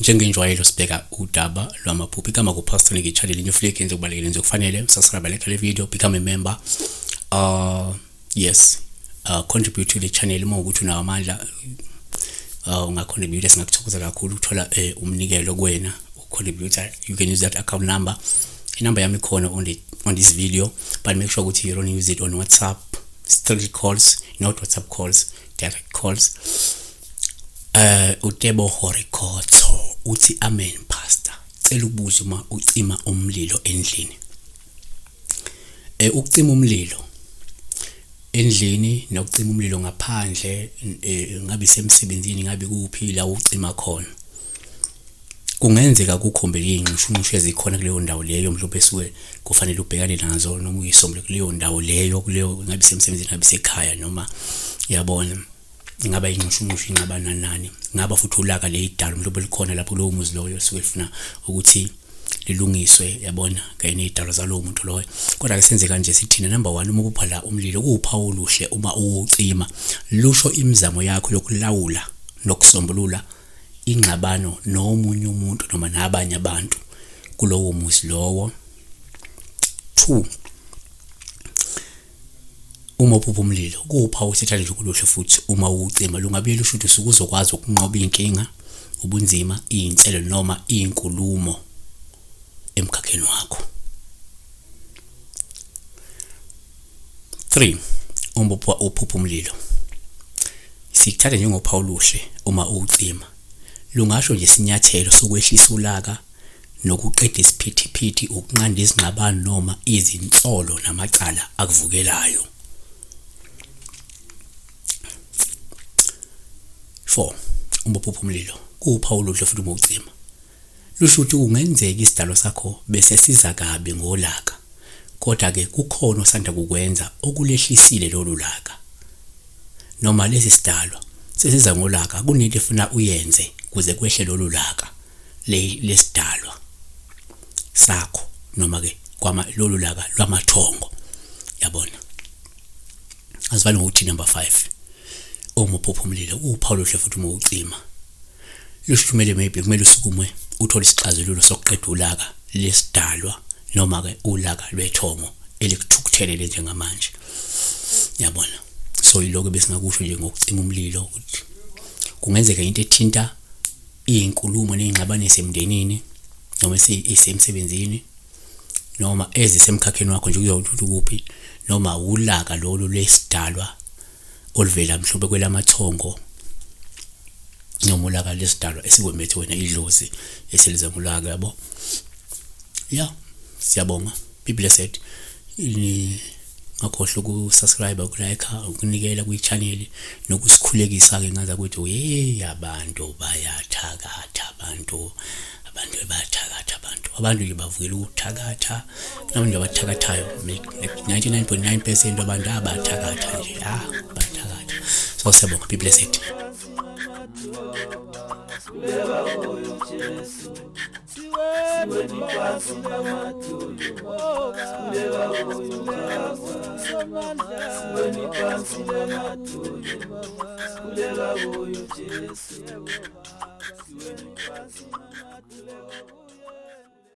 Njengenjwayelo sibheka udaba lwamaphupho. Igama kuPastor Nicky Channel New Flick enze kubalekile nje kufanele subscribe, like le video, become a member. Yes, contribute to the channel uma ukuthi unawo amandla, ungacontribute, singakuthokoza kakhulu ukuthola umnikelo kuwena ucontribute. You can use that account number. Inumber yami ikhona on this video, but make sure ukuthi you don't use it on WhatsApp. Straight calls, not WhatsApp calls, direct calls. UTeboho Rikhotso uthi, "Amen, pastor, cela ukubuza uma ucima umlilo endlini." Ukucima umlilo endlini nokucima umlilo ngaphandle, ngabe isemsebenzini, ngabe kuphi la ucima khona, kungenzeka kukhombe iy'nxushunxushu ezikhona kuleyo ndawo leyo, mhlawumbe esuke kufanele ubhekane nazo noma uyisombule kuleyo ndawo leyo, kuleyo, ngabe isemsebenzini, ngabe isekhaya, noma yabona, ingaba inxushunxushu, ingxabano nani, ngaba futhi ulaka leyidalo mhlawumbe likhona lapho kulowo muzi loyo osuke lifuna ukuthi lilungiswe, yabona, kanye ney'dalo zalowo muntu loyo. Kodwa-ke senze kanje, sithina number one, uma upha la umlilo kuwuphawu oluhle uma uwucima, lusho imizamo yakho yokulawula nokusombulula ingxabano nomunye umuntu noma nabanye abantu kulowo muzi lowo. Two, uma uphupha umlilo kuwuphawu usethanda nje kuluhle futhi uma uwucima lungabuye lusho ukuthi usuke uzokwazi ukunqoba iy'nkinga, ubunzima, iy'nselelo noma iy'nkulumo emkhakheni wakho. 3, uma uphupha umlilo sikuthatha njengophawu oluhle uma uwucima, lungasho nje isinyathelo sokwehlisa ulaka nokuqeda isiphithiphithi, ukunqanda izingxabano noma izinsolo namacala akuvukelayo. 4, uma uphupha umlilo kuwuphawu oluhle futhi uma ucima, lusho ukuthi kungenzeka isidalo sakho bese siza kabi ngolaka, kodwa-ke kukhona osanda kukwenza okulehlisile lolu laka, noma lesi sidalwa sesiza ngolaka, kunento efuna uyenze kuze kwehle lolu laka lesidalwa sakho, noma ke kwama lolu laka lwamathongo, yabona. Asivale ngokuthi number 5, uma uphupha umlilo uwuphawu oluhle futhi uma ucima, lusho kumele maybe kumele usukume uthole isixazululo sokuqeda ulaka lesidalwa noma ke ulaka lwethongo elikuthukuthelele njengamanje, yabona. So yiloko besingakusho nje ngokucima umlilo, ukuthi kungenzeka into ethinta iy'nkulumo ney'ngxabano esemndenini noma esemsebenzini noma ezisemkhakheni wakho nje, kuzokuthi kuphi, noma ulaka lolu lesidalwa oluvela mhlawumbe kwelamathongo, noma ulaka lesidalwa esikwembethe wena, idlozi eseliza ngolaka, yabo. Ya, siyabonga, be blessed. Ngakhohlwa ukusubscribe, ukulike, ukunikela kwi-channel nokusikhulekisa-ke ngaza ukuthi hey, abantu bayathakatha, abantu bayathakatha, abantu nje bavukela ukuthakatha. Kunabantu abathakathayo, 99.9% abantu abathakatha nje, ah, bathakatha. So siyabonga, be blessed. Siweni phansi namadolo, sikhuleka kuyo Baba. Siweni phansi namadolo, sikhuleka kuyo Jesu. Siweni phansi namadolo.